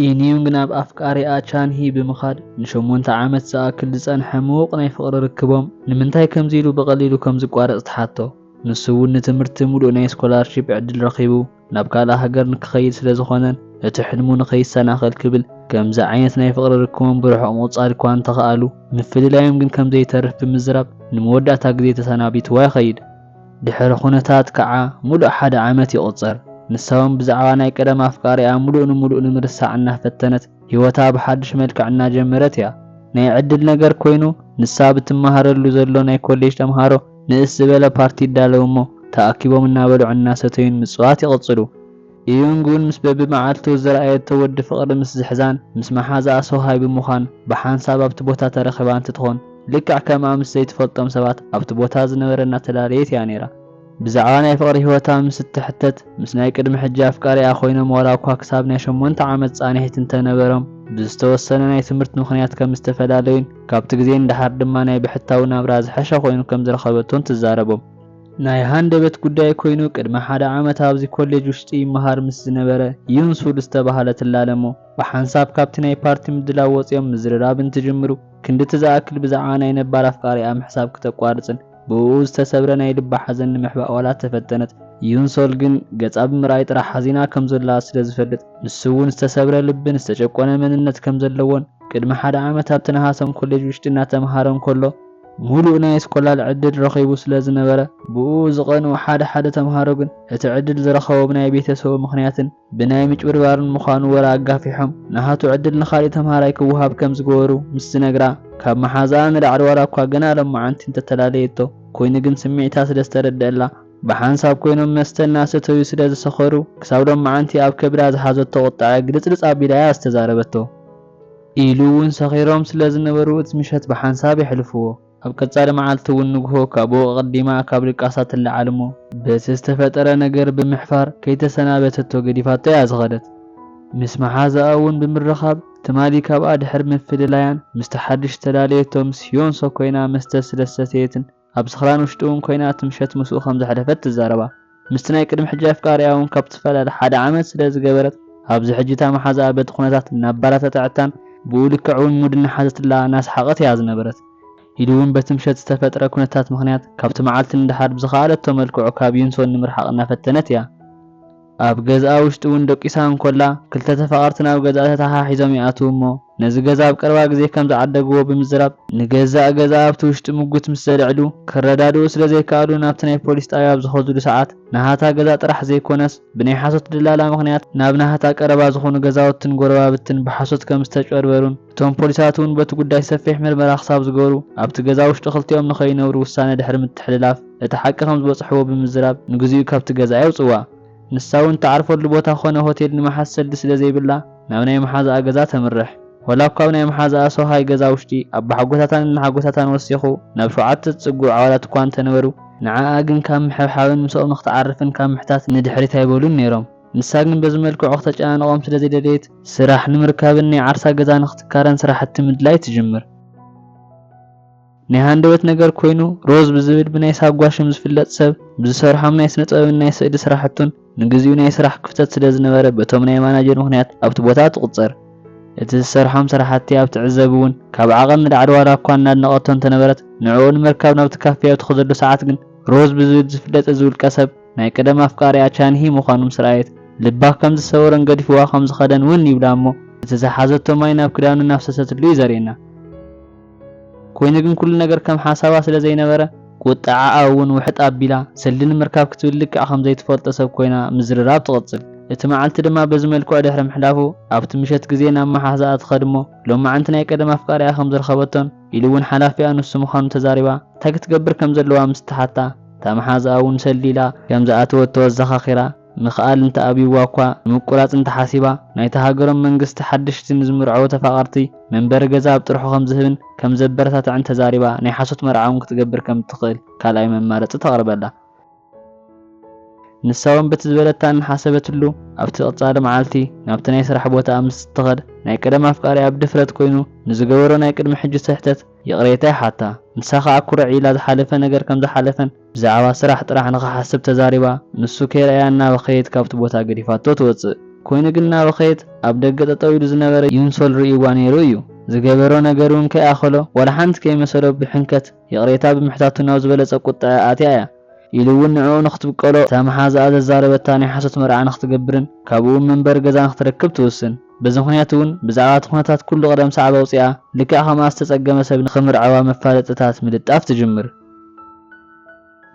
ኢንዩንግ ናብ ኣፍቃሪኣ ቻንሂ ብምኻድ ንሸሞንተ ዓመት ዝኣክል ዝጸንሐ ምዉቕ ናይ ፍቕሪ ርክቦም ንምንታይ ከምዚ ኢሉ ብቐሊሉ ከም ዝቋረጽ ትሓቶ። ንሱ እውን ንትምህርቲ ሙሉእ ናይ ስኮላርሺፕ ዕድል ረኺቡ ናብ ካልእ ሃገር ንክኸይድ ስለ ዝኾነን እቲ ሕልሙ ንኸይሰናኸል ክብል ከምዚ ዓይነት ናይ ፍቕሪ ርክቦም ብርሑቕ ምቕጻል እኳ እንተኸኣሉ ምፍልላዮም ግን ከም ዘይተርፍ ብምዝራብ ንመወዳእታ ግዜ ተሰናቢትዋ ይኸይድ። ድሕሪ ኩነታት ከዓ ሙሉእ ሓደ ዓመት ይቑጸር። ንሳ እውን ብዛዕባ ናይ ቀደም ኣፍቃሪኣ ሙሉእ ንምሉእ ንምርሳዕ እናፈተነት ህይወታ ብሓድሽ መልክዕ እናጀመረት እያ። ናይ ዕድል ነገር ኮይኑ ንሳ ብትመሃረሉ ዘሎ ናይ ኮሌጅ ተምሃሮ ንእስ ዝበለ ፓርቲ ይዳለው እሞ ተኣኪቦም እናበልዑ እናሰተዩን ምጽዋት ይቕጽሉ። ኢዩንግ እውን ምስ በብመዓልቱ ዝረኣየቶ ወዲ ፍቕሪ ምስ ዝሕዛን ምስ መሓዛኣ ሰውሃይ ብምዃን ብሓንሳብ ኣብቲ ቦታ ተረኺባ እንትትኾን ልክዕ ከምኣ ምስ ዘይትፈልጦም ሰባት ኣብቲ ቦታ ዝነበረ እናተላለየት እያ ነይራ። ብዛዕባ ናይ ፍቕሪ ህይወታ ምስ እትሕተት ምስ ናይ ቅድሚ ሕጂ ኣፍቃሪኣ ኮይኖም ዋላ እኳ ክሳብ ናይ ሸሞንተ ዓመት ጻንሒት እንተነበሮም ብዝተወሰነ ናይ ትምህርቲ ምኽንያት ከም ዝተፈላለዩን ካብቲ ግዜ ንደሓር ድማ ናይ ብሕታዊ ናብራ ዝሐሸ ኮይኑ ከም ዝረኸበቶን ትዛረቦም። ናይ ሃንደበት ጉዳይ ኮይኑ ቅድሚ ሓደ ዓመት ኣብዚ ኮሌጅ ውሽጢ ይመሃር ምስ ዝነበረ ዩንሱል ዝተባህለ ትላለሞ ብሓንሳብ ካብቲ ናይ ፓርቲ ምድላው ወፂኦም ምዝርራብ እንትጅምሩ ክንድቲ ዝኣክል ብዛዕባ ናይ ነባር ኣፍቃሪኣ ምሕሳብ ክተቋርፅን ብእኡ ዝተሰብረ ናይ ልባ ሓዘን ንምሕባእ ዋላ ተፈተነት። ዩንሶል ግን ገፃ ብምርኣይ ጥራሕ ሓዚና ከም ዘላ ስለ ዝፈልጥ ንሱ እውን ዝተሰብረ ልብን ዝተጨቆነ መንነት ከም ዘለዎን ቅድሚ ሓደ ዓመት ኣብቲ ነሃሰም ኮሌጅ ውሽጢ እናተምሃረ እንከሎ ሙሉእ ናይ ስኮላል ዕድል ረኺቡ ስለ ዝነበረ ብኡ ዝቐንኡ ሓደ ሓደ ተምሃሮ ግን እቲ ዕድል ዝረኸቦ ብናይ ቤተሰቡ ምኽንያትን ብናይ ምጭብርባርን ምዃኑ ወረ ኣጋፊሖም ናሃቱ ዕድል ንኻሊእ ተምሃራይ ክወሃብ ከም ዝገበሩ ምስ ዝነግራ ካብ መሓዛኣ ንላዕሊ ዋላ እኳ ገና ሎም መዓንቲ እንተተላለየቶ ኮይኑ ግን ስምዒታ ስለ ዝተረደአላ ብሓንሳብ ኮይኖም መስተ እናሰተዩ ስለ ዝሰኸሩ ክሳብ ሎም መዓንቲ ኣብ ከብዳ ዝሓዘቶ ቁጥዐ ግልፅልፅ ኣቢላ እያ ዝተዛረበቶ። ኢሉ እውን ሰኺሮም ስለ ዝነበሩ እቲ ምሸት ብሓንሳብ የሕልፍዎ። ኣብ ቀጻሊ መዓልቲ እውን ንግሆ ካብኡ ኣቐዲማ ካብ ድቃሳ ትለዓል እሞ በቲ ዝተፈጠረ ነገር ብምሕፋር ከይተሰናበተቶ ገዲፋቶ እያ ዝኸደት። ምስ መሓዛኣ እውን ብምርኻብ ትማሊ ካብኣ ድሕሪ ምፍልላያን ምስቲ ሓድሽ ተላለየቶ ምስ ዮንሶ ኮይና መስተ ስለ ዝሰተየትን ኣብ ስኽራን ውሽጢ እውን ኮይና እቲ ምሸት ምስኡ ከም ዘሕለፈት ትዛረባ። ምስቲ ናይ ቅድሚ ሕጂ ኣፍቃሪኣ እውን ካብ ትፈላለ ሓደ ዓመት ስለ ዝገበረት ኣብዚ ሕጂ እታ መሓዛኣ በቲ ኩነታት እናባላተተዐታን ብኡ ልክዕ እውን ሙድ እናሓዘትላ እናሰሓቐት እያ ዝነበረት። ኢሉ እውን በቲ ምሸት ዝተፈጥረ ኩነታት ምኽንያት ካብቲ መዓልቲ ንደሓር ብዝኸኣለቶ መልክዑ ካብ ዩንሶን ንምርሓቕ እናፈተነት እያ። ኣብ ገዝኣ ውሽጢ እውን ደቂሳ እንኮላ ክልተ ተፋቐርቲ ናብ ገዝኣ ተተሓሒዞም ይኣትዉ እሞ ነዚ ገዛ ኣብ ቀረባ ግዜ ከም ዝዓደግዎ ብምዝራብ ንገዛእ ገዛ ኣብቲ ውሽጢ ምጉት ምስ ዘልዕሉ ክረዳድኡ ስለ ዘይከኣሉ ናብቲ ናይ ፖሊስ ጣብያ ኣብ ዝኸዱሉ ሰዓት ናሃታ ገዛ ጥራሕ ዘይኮነስ ብናይ ሓሶት ደላላ ምኽንያት ናብ ናሃታ ቀረባ ዝኾኑ ገዛውትን ጎረባብትን ብሓሶት ከም ዝተጭበርበሩን እቶም ፖሊሳት እውን በቲ ጉዳይ ሰፊሕ ምርመራ ክሳብ ዝገበሩ ኣብቲ ገዛ ውሽጢ ክልቲኦም ንኸይነብሩ ውሳነ ድሕሪ ምትሕልላፍ እቲ ሓቂ ከም ዝበፅሕዎ ብምዝራብ ንግዚኡ ካብቲ ገዛ የውፅዋ። ንሳ እውን ትዓርፈሉ ቦታ ኾነ ሆቴል ንምሓዝ ሰልዲ ስለ ዘይብላ ናብ ናይ መሓዛኣ ገዛ ተምርሕ። ወላ እኳ ኣብ ናይ መሓዛኣ ሶሃይ ገዛ ውሽጢ ኣቦሓጎታታን እናሓጎታታን ወሲኹ ናብ ሸውዓተ ዝጽግዑ ኣባላት እኳ እንተነበሩ ንዓኣ ግን ካብ ምሕብሓብን ምስኦም ንክትዓርፍን ካብ ምሕታት ንድሕሪት ኣይበሉን ነይሮም። ንሳ ግን በዚ መልክዑ ክተጨናንቖም ስለ ዘይደለየት ስራሕ ንምርካብን ናይ ዓርሳ ገዛ ንክትካረን ስራሕቲ ምድላይ ትጅምር። ናይ ሃንደበት ነገር ኮይኑ ሮዝ ብዝብል ብናይ ሳጓ ሽም ዝፍለጥ ሰብ ብዝሰርሖም ናይ ስነ ጥበብን ናይ ስእሊ ስራሕቱን ንግዚኡ ናይ ስራሕ ክፍተት ስለ ዝነበረ በቶም ናይ ማናጀር ምኽንያት ኣብቲ ቦታ ትቑጸር። እቲ ዝሰርሖም ስራሕቲ ኣብ ትዕዘብ እውን ካብ ዓቐን ንላዕሊ ዋላ እኳ እናድነቐቶ እንተነበረት ንዕኡ ንምርካብ ናብቲ ካፌ ኣብ ትኸደሉ ሰዓት ግን ሮዝ ብዝብል ዝፍለጥ እዚ ውልቀ ሰብ ናይ ቀደም ኣፍቃሪኣ ቻንሂ ምዃኑ ምስ ረኣየት ልባ ከም ዝሰበሮን ገዲፍዋ ከም ዝኸደን እውን ይብላ እሞ እቲ ዝሓዘቶ ማይ ናብ ክዳኑ እናፍሰሰትሉ እዩ ዘርእየና። ኮይኑ ግን ኩሉ ነገር ከም ሓሳባ ስለ ዘይነበረ ቁጥዓኣ እውን ውሕጥ ኣቢላ ሰልዲ ንምርካብ ክትብል ልክዕ ከም ዘይትፈልጦ ሰብ ኮይና ምዝርራብ ትቕጽል። እቲ መዓልቲ ድማ በዚ መልክዑ ድሕሪ ምሕላፉ ኣብቲ ምሸት ግዜ ናብ መሓዛኣ ትኸድ እሞ ሎማዓንቲ ናይ ቀደም ኣፍቃሪኣ ከም ዝረኸበቶን ኢሉ እውን ሓላፊኣ ንሱ ምዃኑ ተዛሪባ እንታይ ክትገብር ከም ዘለዋ ምስ ትሓታ እታ መሓዛኣ እውን ሰልዲ ኢላ ከም ዝኣተወቶ ኣዘኻኺራ ምኽኣል እንተ ኣብይዋ እኳ ንምቁራጽ እንተ ሓሲባ ናይታ ሃገሮም መንግስቲ ሓደሽቲ ንዝምርዐዉ ተፋቐርቲ መንበሪ ገዛ ኣብ ጥርሑ ከም ዝህብን ከም ዘበረታትዕን ተዛሪባ ናይ ሓሶት መርዓ እውን ክትገብር ከም እትኽእል ካልኣይ መማረጺ ተቕርበላ። ንሳ እውን በቲ ዝበለታ እናሓሰበትሉ ኣብቲ ቀጻሊ መዓልቲ ናብቲ ናይ ስራሕ ቦታኣ ምስ እትኸድ ናይ ቀደም ኣፍቃሪኣ ብድፍረት ኮይኑ ንዝገበሮ ናይ ቅድሚ ሕጂ ስሕተት ይቕሬታ ይሓታ። ንሳ ኸኣ ኩርዕ ኢላ ዝሓለፈ ነገር ከም ዝሓለፈን ብዛዕባ ስራሕ ጥራሕ ንኽሓስብ ተዛሪባ፣ ንሱ ከይረኣያ እናበኸየት ካብቲ ቦታ ገዲፋቶ ትወጽእ። ኮይኑ ግን እናበኸየት ኣብ ደገ ጠጠው ኢሉ ዝነበረ ዩንሶል ርእይዋ ነይሩ እዩ። ዝገበሮ ነገር እውን ከይኣኸሎ፣ ዋላ ሓንቲ ከይመሰሎ ብሕንከት ይቕሬታ ብምሕታቱ ናብ ዝበለጸ ቁጥዐ ኣትያ እያ። ኢሉ እውን ንዕኡ ንኽትብቀሎ እታ መሓዛኣ ዘዛረበታ ናይ ሓሶት መርዓ ንኽትገብርን ካብኡ እውን መንበሪ ገዛ ንኽትረክብ ትውስን። በዚ ምኽንያት እውን ብዛዕባ እቲ ኩነታት ኩሉ ቅደም ሰዓብ ኣውፂኣ፣ ልክዕ ከምኣ ዝተጸገመ ሰብ ንኽምርዐዋ መፋለጥታት ምልጣፍ ትጅምር።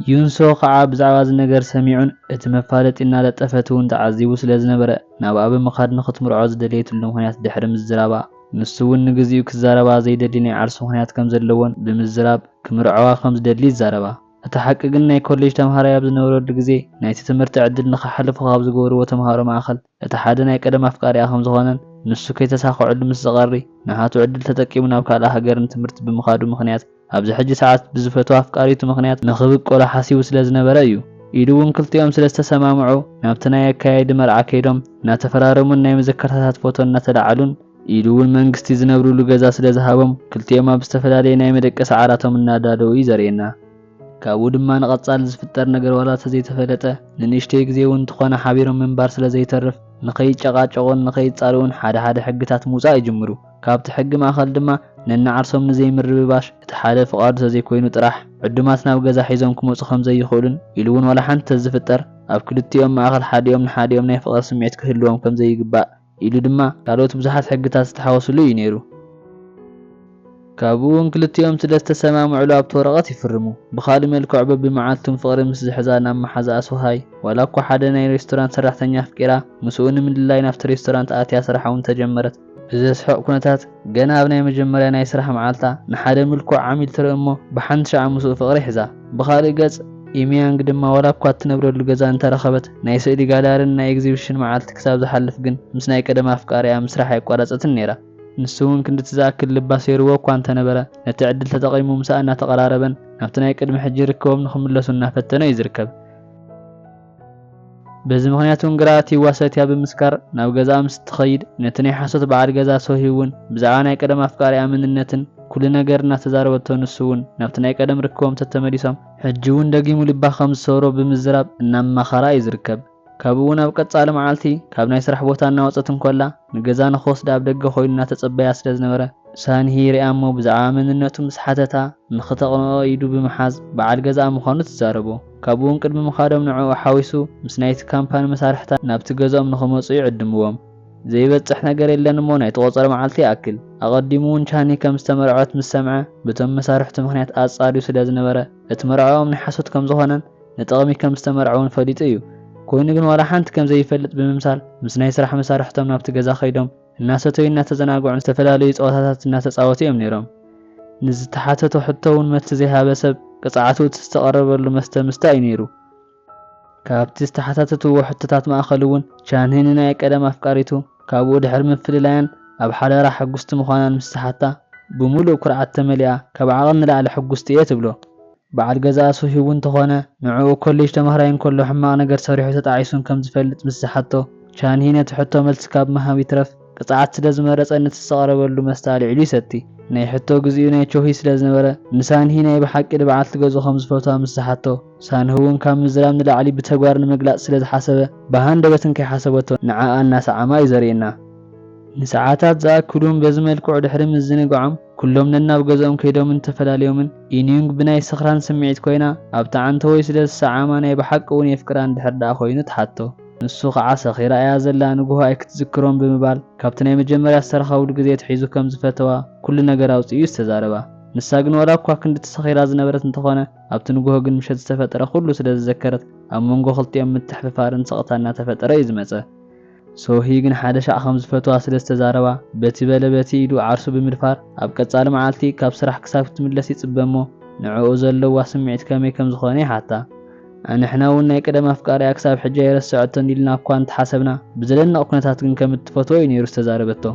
ዩንሶ ከዓ ብዛዕባ እዚ ነገር ሰሚዑን እቲ መፋለጢ እናለጠፈት እውን ተዓዚቡ ስለ ዝነበረ፣ ናብኣ ብምኻድ ንኽትምርዖ ዝደለየትሉ ምኽንያት ድሕሪ ምዝራባ፣ ንሱ እውን ንግዚኡ ክዛረባ ዘይደሊ ናይ ዓርሱ ምኽንያት ከም ዘለዎን ብምዝራብ ክምርዐዋ ከም ዝደሊ ይዛረባ። እቲ ሓቂ ግን ናይ ኮሌጅ ተምሃራይ ኣብ ዝነበረሉ ግዜ ናይቲ ትምህርቲ ዕድል ንኽሓልፉ ካብ ዝገበርዎ ተምሃሮ ማእኸል እቲ ሓደ ናይ ቀደም ኣፍቃሪኣ ከም ዝኾነን ንሱ ከይተሳኽዐሉ ምስ ዝቐሪ ንሃቱ ዕድል ተጠቂሙ ናብ ካልእ ሃገር ንትምህርቲ ብምኻዱ ምኽንያት ኣብዚ ሕጂ ሰዓት ብዝፈትዋ ኣፍቃሪቱ ምኽንያት ንኽብቀሎ ሓሲቡ ስለ ዝነበረ እዩ። ኢሉ እውን ክልቲኦም ስለ ዝተሰማምዑ ናብቲ ናይ ኣካያይዲ መርዓ ከይዶም እናተፈራረሙን ናይ መዘከርታታት ፎቶ እናተለዓሉን ኢሉ እውን መንግስቲ ዝነብርሉ ገዛ ስለ ዝሃቦም ክልቲኦም ኣብ ዝተፈላለየ ናይ መደቀሲ ዓራቶም እናዳለዉ እዩ ዘርእየና። ካብኡ ድማ ንቐጻሊ ዝፍጠር ነገር ዋላ ተዘይተፈለጠ ንንእሽተይ ግዜ እውን እንተኾነ ሓቢሮም ምንባር ስለ ዘይተርፍ ንኸይጨቓጨቑን ንኸይጻልኡን ሓደ ሓደ ሕግታት ምውጻእ ይጅምሩ። ካብቲ ሕጊ ማእኸል ድማ ነንዓርሶም ንዘይምርብባሽ እቲ ሓደ ፍቓዱ ተዘይኮይኑ ጥራሕ ዕዱማት ናብ ገዛ ሒዞም ክመጹ ከም ዘይኽእሉን ኢሉ እውን ዋላ ሓንቲ ተዝፍጠር ኣብ ክልቲኦም ማእኸል ሓዲኦም ንሓዲኦም ናይ ፍቕሪ ስምዒት ክህልዎም ከም ዘይግባእ ኢሉ ድማ ካልኦት ብዙሓት ሕግታት ዝተሓወስሉ እዩ ነይሩ። ካብኡ እውን ክልቲኦም ስለ ዝተሰማምዕሉ ኣብቲ ወረቐት ይፍርሙ። ብኻልእ መልክዑ በብመዓልቱ ፍቕሪ ምስ ዝሕዛ ናብ መሓዛኣ ሶሃይ ዋላ እኳ ሓደ ናይ ሬስቶራንት ሰራሕተኛ ኣፍቂራ ምስኡ ንምልላይ ናብቲ ሬስቶራንት ኣትያ ስራሓ እውን ተጀመረት። ብዘስሕቕ ኩነታት ገና ኣብ ናይ መጀመርያ ናይ ስራሕ መዓልታ ንሓደ ምልኩዕ ዓሚል ትርኢ እሞ ብሓንቲ ሻዕ ምስኡ ፍቕሪ ይሕዛ። ብኻልእ ገጽ ኢሚያንግ ድማ ዋላ እኳ እትነብረሉ ገዛ እንተረኸበት ናይ ስእሊ ጋላርን ናይ ኤግዚቢሽን መዓልቲ ክሳብ ዝሓልፍ ግን ምስ ናይ ቀደም ኣፍቃሪኣ ምስራሕ ኣየቋረጸትን ነይራ። ንሱ እውን ክንድቲ ዝኣክል ልባ ሰይርዎ እኳ እንተነበረ ነቲ ዕድል ተጠቒሙ ምስኣ እናተቐራረበን ናብቲ ናይ ቅድሚ ሕጂ ርክቦም ንኽምለሱ እናፈተነ እዩ ዝርከብ። በዚ ምኽንያት እውን ግራ ኣትይዋ ሰትያ ብምስካር ናብ ገዛኣ ምስ ትኸይድ ነቲ ናይ ሓሶት በዓል ገዛ ሶሂ እውን ብዛዕባ ናይ ቀደም ኣፍቃሪኣ መንነትን ኩሉ ነገር እናተዛረበቶ ንሱ እውን ናብቲ ናይ ቀደም ርክቦም ተተመሊሶም ሕጂ እውን ደጊሙ ልባ ከም ዝሰብሮ ብምዝራብ እናማኸራ እዩ ዝርከብ። ካብኡ እውን ኣብ ቀጻሊ መዓልቲ ካብ ናይ ስራሕ ቦታ እናወጸት እንኮላ ንገዛ ንኽወስዳ ኣብ ደገ ኮይኑ እናተጸበያ ስለ ዝነበረ ሳንሂ ሪኣ እሞ ብዛዕባ መንነቱ ምስ ሓተታ ንኽተቕንኦ ኢዱ ብምሓዝ በዓል ገዛኣ ምዃኑ ትዛረቦ። ካብኡ እውን ቅድሚ ምኻዶም ንዕኡ ሓዊሱ ምስ ናይቲ ካምፓኒ መሳርሕታ ናብቲ ገዛኦም ንኽመጹ ይዕድምዎም። ዘይበጽሕ ነገር የለን እሞ ናይ ተቖጸረ መዓልቲ ይኣክል። ኣቐዲሙ እውን ቻኒ ከም ዝተመርዐት ምስ ሰምዐ በቶም መሳርሕቱ ምኽንያት ኣጻርዩ ስለ ዝነበረ እቲ መርዓኦም ናይ ሓሶት ከም ዝኾነን ንጥቕሚ ከም ዝተመርዐ እውን ፈሊጡ እዩ። ኮይኑ ግን ዋላ ሓንቲ ከም ዘይፈልጥ ብምምሳል ምስ ናይ ስራሕ መሳርሕቶም ናብቲ ገዛ ከይዶም እናሰተዩ እናተዘናግዑን ዝተፈላለዩ ፀወታታት እናተፃወቱ እዮም ነይሮም። ንዝተሓተቶ ሕቶ እውን መልሲ ዘይሃበ ሰብ ቅፅዓቱ እቲ ዝተቐረበሉ መስተ ምስታይ እዩ ነይሩ። ካብቲ ዝተሓታተትዎ ሕቶታት ማእኸል እውን ቻንሂ ንናይ ቀደም ኣፍቃሪቱ ካብኡ ድሕሪ ምፍልላያን ኣብ ሓደራ ሕጉስቲ ምዃናን ምስ ዝሓታ ብምሉእ ኩርዓት ተመሊኣ ካብ ዓቐን ንላዕሊ ሕጉስቲ እየ ትብሎ። በዓል ገዛኣ ሱሂ እውን እንተኾነ ንዕኡ ኮሌጅ ተምሃራይ እንከሎ ሕማቕ ነገር ሰሪሑ ተጣዒሱን ከም ዝፈልጥ ምስ ዝሓቶ ቻንሂ ነቲ ሕቶ መልሲ ካብ ምሃብ ይትረፍ ቅፅዓት ስለ ዝመረፀ ነቲ ዝተቐረበሉ መስተ ኣልዒሉ ይሰቲ። ናይ ሕቶ ግዚኡ ናይ ቾሂ ስለ ዝነበረ ንሳንሂ ናይ ብሓቂ ንበዓልቲ ገዝኡ ከም ዝፈትዋ ምስ ዝሓቶ ሳንሂ እውን ካብ ምዝራብ ንላዕሊ ብተግባር ንምግላፅ ስለ ዝሓሰበ ብሃንደበትን ከይሓሰበቶ ንዓኣ እናሰዓማ እዩ ዘርእየና። ንሰዓታት ዝኣክሉን በዚ መልክዑ ድሕሪ ምዝንጋዖም ኩሎም ነናብ ገዝኦም ከይዶምን ተፈላለዮምን ኢንዩንግ ብናይ ስኽራን ስምዒት ኮይና ኣብቲ ዓንተወይ ስለ ዝሰዓማ ናይ ብሓቂ እውን የፍቅራ እንድሕር ደኣ ኮይኑ ትሓቶ። ንሱ ኸዓ ሰኺራ እያ ዘላ ንግሆ ኣይክትዝክሮን ብምባል ካብቲ ናይ መጀመርያ ዝተረኸብሉ ግዜ ኣትሒዙ ከም ዝፈተዋ ኩሉ ነገር ኣውፂኡ እዩ ዝተዛረባ። ንሳ ግን ዋላ እኳ ክንድቲ ሰኺራ ዝነበረት እንተኾነ ኣብቲ ንግሆ ግን ምሸት ዝተፈጠረ ኩሉ ስለ ዝዘከረት ኣብ መንጎ ክልቲኦም ምትሕፍፋርን ስቕታ እናተፈጠረ እዩ ዝመፀ። ሶሂ ግን ሓደ ሻዕ ከም ዝፈትዋ ስለ ዝተዛረባ በቲ በለ በቲ ኢዱ ዓርሱ ብምድፋር ኣብ ቀጻሊ መዓልቲ ካብ ስራሕ ክሳብ ክትምለስ ይጽበ እሞ ንዕኡ ዘለዋ ስምዒት ከመይ ከም ዝኾነ ይሓታ። ኣንሕና እውን ናይ ቀደም ኣፍቃሪኣ ክሳብ ሕጂ ኣይረስዐቶን ኢልና እኳ እንተሓሰብና ብዘደንቕ ኩነታት ግን ከም እትፈትዎ እዩ ነይሩ ዝተዛረበቶ።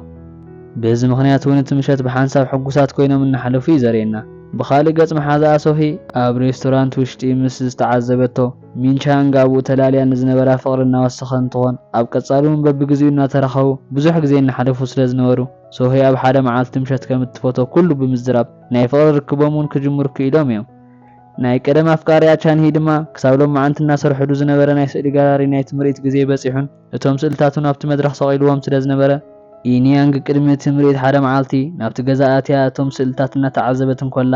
በዚ ምኽንያት እውን እቲ ምሸት ብሓንሳብ ሕጉሳት ኮይኖም እናሓለፉ እዩ ዘርእየና። ብኻልእ ገጽ መሓዛኣ ሶሂ ኣብ ሬስቶራንት ውሽጢ ምስ ዝተዓዘበቶ ሚንቻንግ ኣብኡ ተላልያ ንዝነበራ ፍቕሪ እናወሰኸ እንትኾን ኣብ ቀጻሊ እውን በብግዚኡ እናተራኸቡ ብዙሕ ግዜ እናሓለፉ ስለ ዝነበሩ ሶሂ ኣብ ሓደ መዓልቲ ምሸት ከም እትፈትዎ ኩሉ ብምዝራብ ናይ ፍቕሪ ርክቦም እውን ክጅምሩ ክኢሎም እዮም። ናይ ቀደም ኣፍቃሪኣ ቻንሂ ድማ ክሳብ ሎማዓንቲ እናሰርሕሉ ዝነበረ ናይ ስእሊ ጋላሪ ናይ ትምርኢት ግዜ በጺሑን እቶም ስእልታቱን ኣብቲ መድረኽ ሰቒልዎም ስለ ዝነበረ፣ ኢንያንግ ቅድሚ እቲ ምርኢት ሓደ መዓልቲ ናብቲ ገዛ ኣትያ እቶም ስእልታት እናተዓዘበት እንኮላ፣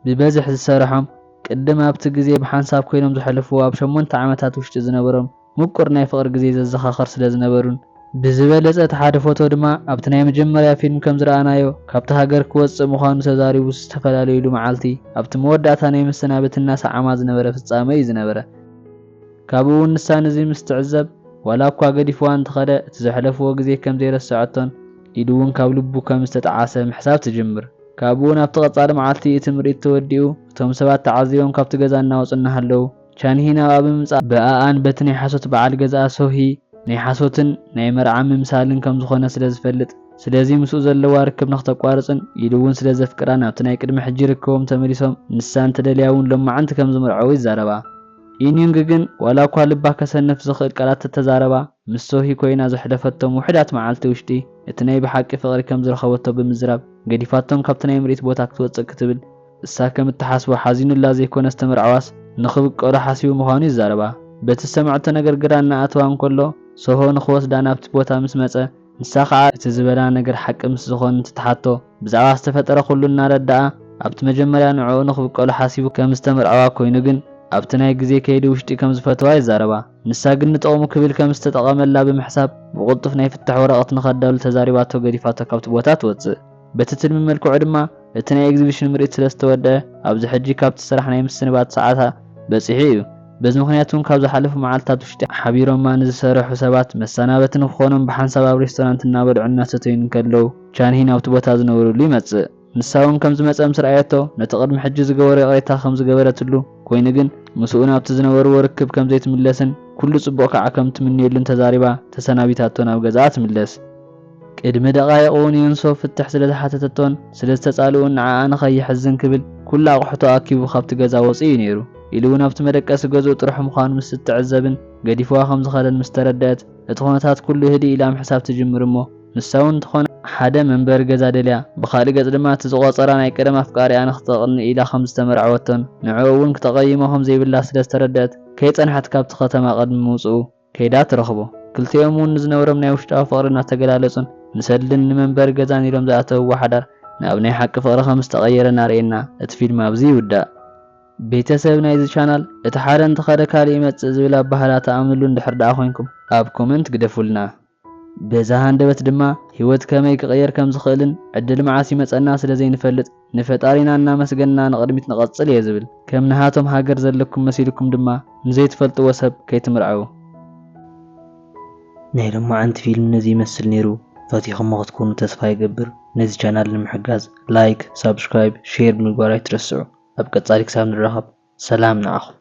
ብበዝሒ ዝሰርሖም ቅድም ኣብቲ ግዜ ብሓንሳብ ኮይኖም ዘሕልፍዎ ኣብ ሸሞንተ ዓመታት ውሽጢ ዝነበሮም ምቁር ናይ ፍቕሪ ግዜ ዘዘኻኸር ስለ ዝነበሩን፣ ብዝበለጸ እቲ ሓደ ፎቶ ድማ ኣብቲ ናይ መጀመርያ ፊልም ከም ዝረኣናዮ ካብቲ ሃገር ክወጽእ ምዃኑ ተዛሪቡ ዝተፈላለዩሉ መዓልቲ ኣብቲ መወዳእታ ናይ መሰናበቲ እናሰዓማ ዝነበረ ፍጻመ እዩ ዝነበረ። ካብኡ እውን ንሳ ነዚ ምስ ትዕዘብ ዋላ እኳ ገዲፍዋ እንተኸደ እቲ ዘሕለፍዎ ግዜ ከም ዘይረስዐቶን ኢዱ እውን ካብ ልቡ ከም ዝተጠዓሰ ምሕሳብ ትጅምር። ካብኡ ናብቲ ቀጻሊ መዓልቲ እቲ ምርኢት ተወዲኡ፣ እቶም ሰባት ተዓዚቦም ካብቲ ገዛ እናወጹ እናሃለዉ፣ ቻንሂ ናብኣ ብምምጻእ ብኣኣን በቲ ናይ ሓሶት በዓል ገዛኣ ሶሂ ናይ ሓሶትን ናይ መርዓ ምምሳልን ከም ዝኾነ ስለ ዝፈልጥ፣ ስለዚ ምስኡ ዘለዋ ርክብ ንክተቋርጽን ኢሉ እውን ስለ ዘፍቅራ ናብቲ ናይ ቅድሚ ሕጂ ርክቦም ተመሊሶም ንሳ እንተደልያ እውን ሎማዓንቲ ከም ዝምርዐዉ ይዛረባ። ኢንዩንግ ግን ዋላ እኳ ልባ ከሰንፍ ዝኽእል ቃላት ተተዛረባ፣ ምስ ሶሂ ኮይና ዘሕለፈቶም ውሑዳት መዓልቲ ውሽጢ እቲ ናይ ብሓቂ ፍቕሪ ከም ዝረኸበቶ ብምዝራብ፣ ገዲፋቶም ካብቲ ናይ ምርኢት ቦታ ክትወጽእ ክትብል እሳ ከም እትሓስቦ ሓዚኑላ ዘይኮነስ ተመርዓዋስ ንኽብቀሎ ሓሲቡ ምዃኑ ይዛረባ። በቲ ዝሰምዐቶ ነገር ግራ እናኣተዋ እንከሎ፣ ሶሆ ንኽወስዳ ናብቲ ቦታ ምስ መጸ፣ ንሳ ኸኣ እቲ ዝበላ ነገር ሓቂ ምስ ዝኾነ እንትትሓቶ፣ ብዛዕባ ዝተፈጠረ ኩሉ እናረድኣ፣ ኣብቲ መጀመርያ ንዕኡ ንኽብቀሎ ሓሲቡ ከም ዝተመርዓዋ ኮይኑ ግን፣ ኣብቲ ናይ ግዜ ከይዲ ውሽጢ ከም ዝፈተዋ ይዛረባ። ንሳ ግን ንጥቕሙ ክብል ከም ዝተጠቐመላ ብምሕሳብ፣ ብቕልጡፍ ናይ ፍታሕ ወረቐት ንኸዳሉ ተዛሪባቶ ገዲፋቶ ካብቲ ቦታ ትወጽእ። በቲ ትልሚ መልክዑ ድማ፣ እቲ ናይ ኤግዚቢሽን ምርኢት ስለ ዝተወደአ፣ ኣብዚ ሕጂ ካብቲ ስራሕ ናይ ምስንባት ሰዓታ በጺሑ እዩ። በዚ ምኽንያት እውን ካብ ዝሓለፉ መዓልታት ውሽጢ ሓቢሮማ ንዝሰርሑ ሰባት መሰናበቲ ንክኾኖም ብሓንሳብ ኣብ ሬስቶራንት እናበልዑ እናሰተዩን እንከለዉ፣ ቻንሂ ናብቲ ቦታ ዝነበሩሉ ይመጽእ። ንሳ እውን ከም ዝመጸ ምስ ረኣየቶ፣ ነቲ ቅድሚ ሕጂ ዝገበሮ ይቕሬታ ከም ዝገበረትሉ፣ ኮይኑ ግን ምስኡ ናብቲ ዝነበርዎ ርክብ ከም ዘይትምለስን ኩሉ ጽቡቕ ከዓ ከም ትምንየሉን ተዛሪባ ተሰናቢታቶ ናብ ገዛኣ ትምለስ። ቅድሚ ደቓይቕ እውን ዩንሶ ፍትሕ ስለ ዝሓተተቶን ስለ ዝተጻልኡን ንዓኣ ንኸይሕዝን ክብል ኩሉ ኣቑሑቱ ኣኪቡ ካብቲ ገዛ ወጺኡ እዩ ነይሩ። ኢሉ እውን ኣብቲ መደቀሲ ገዝኡ ጥርሑ ምዃኑ ምስ እትዕዘብን ገዲፍዋ ከም ዝኸደን ምስ ተረድአት፣ እቲ ኩነታት ኩሉ ህድእ ኢላ ምሕሳብ ትጅምር እሞ፣ ንሳ እውን እንተኾነ ሓደ መንበሪ ገዛ ደልያ፣ ብኻልእ ገጽ ድማ እቲ ዝቖጸራ ናይ ቀደም ኣፍቃሪኣ ንኽተቕኒ ኢላ ከም ዝተመርዐወቶን ንዕኡ እውን ክተቐይሞ ከም ዘይብላ ስለ ዝተረድአት፣ ከይጸንሐት ካብቲ ከተማ ቅድሚ ምውጽኡ ከይዳ ትረኽቦ። ክልቲኦም እውን ንዝነበሮም ናይ ውሽጣዊ ፍቕሪ እናተገላለጹን ንሰድልን ንመንበሪ ገዛን ኢሎም ዝኣተውዎ ሓዳር ናብ ናይ ሓቂ ፍቕሪ ከም ዝተቐየረ እናርኤና እቲ ፊልም ኣብዚ ይውዳእ። ቤተሰብ ናይዚ ቻናል እቲ ሓደ እንተኸደ ካልእ ይመጽእ ዝብል ኣበሃህላ ትኣምንሉ እንድሕር ደኣ ኮይንኩም ኣብ ኮመንት ግደፉልና። በዛ ሃንደበት ድማ ህይወት ከመይ ክቕየር ከም ዝኽእልን ዕድል መዓስ ይመጸና ስለ ዘይንፈልጥ ንፈጣሪና እናመስገንና ንቕድሚት ንቐጽል እየ ዝብል። ከም ናሃቶም ሃገር ዘለኩም መሲልኩም ድማ ንዘይትፈልጥዎ ሰብ ከይትምርዐዉ። ናይ ሎማዓንቲ ፊልም ነዚ ይመስል ነይሩ። ፈቲኹሞ ክትኮኑ ተስፋ ይገብር። ነዚ ቻናል ንምሕጋዝ ላይክ፣ ሳብስክራይብ፣ ሼር ብምግባር ኣይትረስዑ። ኣብ ቀጻሊ ክሳብ ንራኸብ ሰላም ንዓኹም።